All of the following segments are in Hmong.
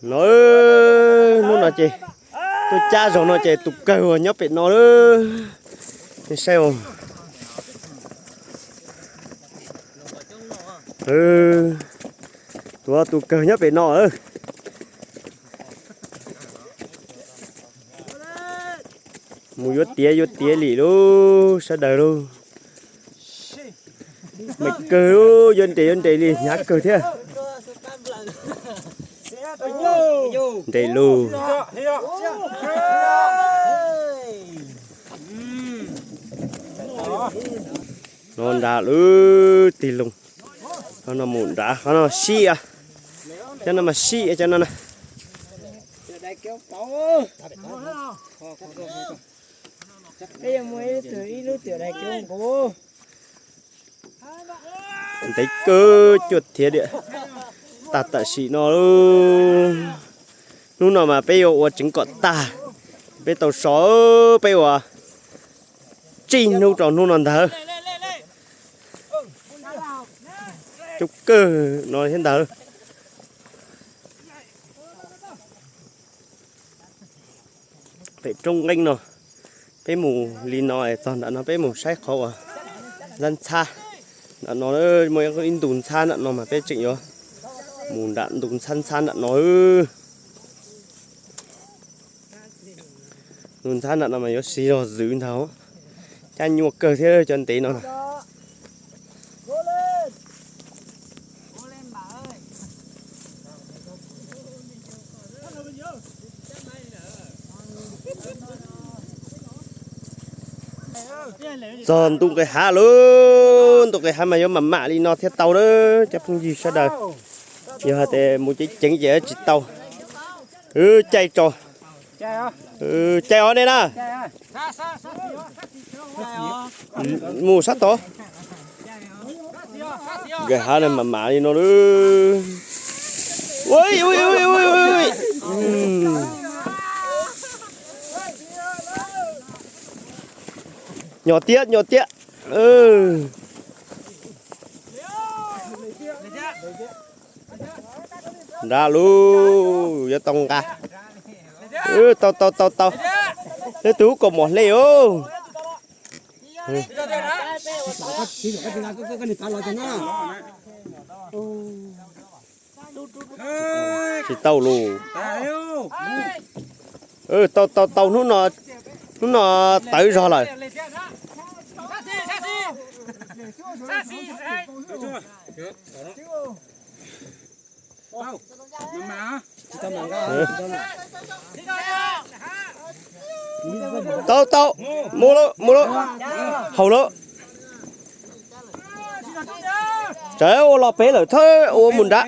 No, hnub no ces tuaj cab zog no ces tus kawg uas nyob pem no, nej saib os. Tus, tus kawg nyob pem no. Mus yuav tiav yuav tiav li lauj sawv daws lauj. Meem kawg, yuav nres yuav nres li hnyav kawg thiab. Nres lug. No nrad lub tig loo. Qhov no mus nrad, qhov no sib, cov no mas sib cov no na. Ntev kawg cuaj thiab diam. Tag tam sim no, hnub no mas peb yuav ua tseev kom tag. Peb tau so, peb ua tsib hnub rau hnub no ntag. Coob kawg no thiab ntag. Pem roob nqeeb no, peb mus li no es txog nram no peb mus saib qhov uas ntxhab ntxhab. Nram no muaj ib ntu ntxhab nram no mas peb tseem yuav mus nram ntu ntxhab ntxhab nram no. Ntu ntxhab nram no mas yuav siv zog zwv ntag. Cab nyuaj kawg thiab cov ntev no na. Txog ntu nqis hav lauj, ntu nqis hav mas yuav mam mam li no thiaj tau na cov phooj ywg sawv daws. Yog hais tias mus ceev ceev ces tsis tau. Caij tso, caij os nej na. Mus sab tod. Nqis hav mam mam li no lauj. Nyuaj tiag nyuaj tiag. Nrad lauj, yuav tau nqa. Tau tau tau tau. Leej twg ub kaus mom hle os. Tsis tau lauj. Tau tau tau, hnub no, hnub no tawv zog lawm. Tau tau, mus lawm mus lawm, haus lawm. Tsawv ua los pem lawm, thawb ua mus nrad.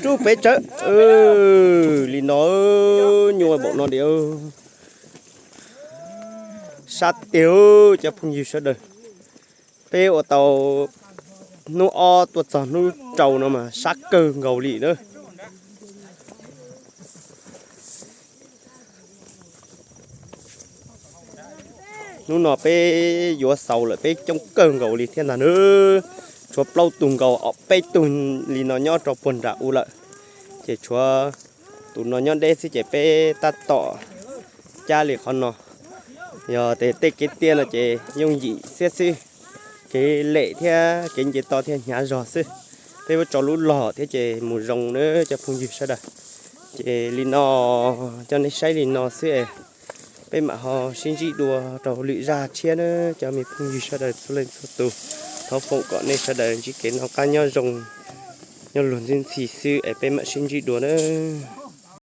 Rub pem tsawv. Li no, nyuaj npaum no diam. Sab tiag cov phooj ywg sawv daws. Peb ua tau hnub ob tuaj txog hnub rau no mas sab kawg nkaus li na. Hnub no peb yuav xaus lawm peb coob kawg nkaus li thiab ntag na. Tshuav plaub tug nkaus, ob peb tug li no nyob rau puag nram u lawm. Ces tshuav tus no nyob deb xwb ces peb tab tom cab li qhov no. Yog tej kev tiaj no ces yooj yim xiab xwb, kev lem thiab kev nce toj thiaj hnyav zog xwb. Peb yuav tso lub log thiab ces mus zoo na cov phooj ywg sawv daws. Ces li no, coj nej saib li no xwb es peb mam ho sib ntsib dua rau lwm zaj tshiab na cov me phooj ywg sawv daws txhua leej txhua tus. Thov foom kom nej sawv daws ntsib kev noj qab nyob zoo, nyob luag ntxwb ntxhi xwb es peb mam sib ntsib dua nawb.